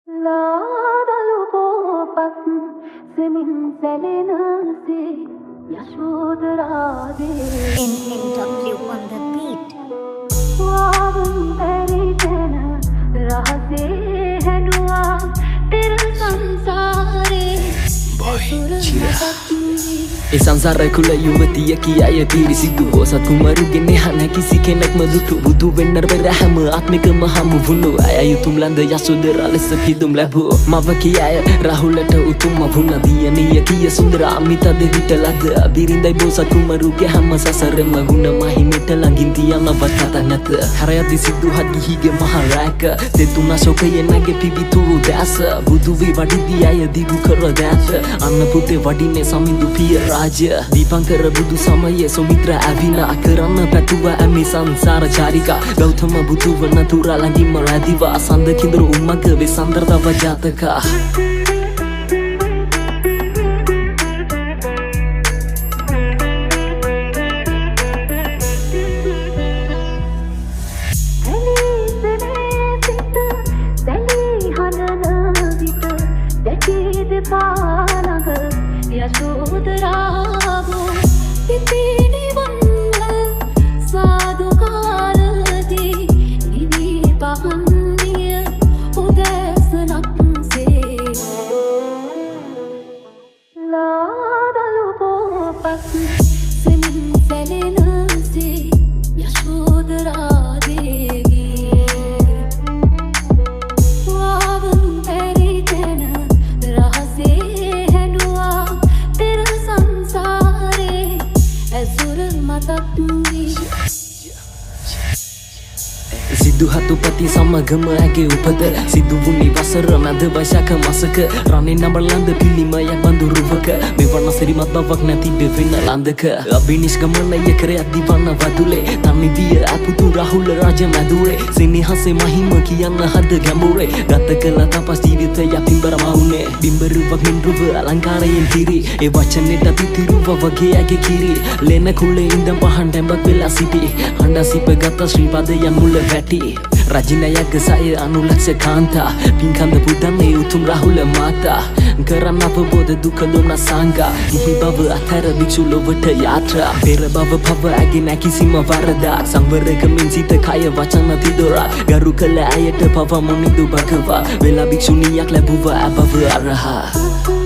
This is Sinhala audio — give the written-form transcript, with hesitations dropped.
ලාදලු පෝපත් සෙමින් සැලෙනසේ යශෝදරාදේ. NNW on the beat. වාවුන් බැරි තැන රහසේ හැඬුවා පෙර සංසාරේ. Boy, ඇසුර Chira. මතක් වී. ඒ සංසාර කුල යුවතිය කියාය පිරිසිදු බෝසත් කුමරුගේ නෙහ කිසි කෙනෙක්ම දුටු බුදු වෙන්න පෙර හැම ආත්මිකම හමු වුණු අය යුතුම් ලඳ යසෝදරා ලෙස පිදුම් ලැබූ මව කියාය රාහුලට උතුම්ම වුණ දියණිය කිය සුන්දර අමිත දෙවිට ලද බිරිඳයි. බෝසත් කුමරුගේ හැම සසරෙම ගුණ මහිමෙට ළඟින් තියනවත් කතා නැත. හැරයද්දි සිදුහත් ගිහිගේ මහ රැක තෙතුණ ශෝකයෙන් නැගේ පිවිතුරු දැස. බුදු වී වඩිද්දී අය දිගු කර දෑත අන්න පුතේ වඩින්නේ සමිඳු පිය රාජ්‍ය. දීපංකර බුදු සමයේ සුමිත්‍ර ඇවිනා කරන්න පැතුවා ඇමි සංසාර චාරිකා. ගෞතම බුදු වන තුරා ළඟින්ම රැඳිවා සඳ කිඳුරු උමග වෙසන්දර තව ජාතකා. ඇලී සෙමේ සිත සැලී හඬන විට දැකී දෙපා ළඟ යශෝදරාවෝ පිපිනිවන්න සාදුකාර දී නිවී පහන් විය උදෑසනක්සේ. ලාදලු පෝපත් සෙමින් සැලෙනසේ යශෝදරා දේවී. වාවුන් බැරි තැන රහසේ හැඬුවා පෙර සංසාරේ ඇසුර මතක් වී. සිදුහතුපති සමගම ඇගේ උපත සිදු වුණේ වසර මැද වෛශාඛ මසක රණේ නඹලඳ පිළිමයක් බඳුරුවක. මෙවන සිරිමත් බවක් නැති බෙවෙන ලඳක අභිනිෂ්ක්‍රමණය කර යද්දි වන වදුලේ තනි විය අපුතු රාහුල රාජ මැදුරේ. සෙනෙහසේ මහිම කියන්න හද ගැඹුරේ ගත කළ තපස් ජීවිතය පින්බර මවුනේ. බිම්බරුවක් මෙන් රුව අලංකාරයෙන් පිරි ඒ වචනෙට තිතිරුව වගේ ඇගේ කිරි ලෙන කුලේ ඉඳන් පහන් ටැඹක් වෙලා සිටි හඬ සිප ගත ශ්‍රී පදයන් මුල වැටි රජිනයක සය අනුලක්ෂ කාන්තා පින්කන්ද පුදන්නේ උතුම් රාහුල මාතා කරන්න අවබෝධ දුක දොම්න සංඝා. ගිහි බව අත්හැර භික්ෂු ලොවට යාත්‍රා. පෙර භව පව ඇගේ නෑ කිසිම වරදක්. සංවරකමින් සිත කය වචන තිදොරක් ගරු කළ ඇයට පව මුනිඳු භගවා වෙලා භික්ෂුණියක් ලැබුවා ඇබව අරහා.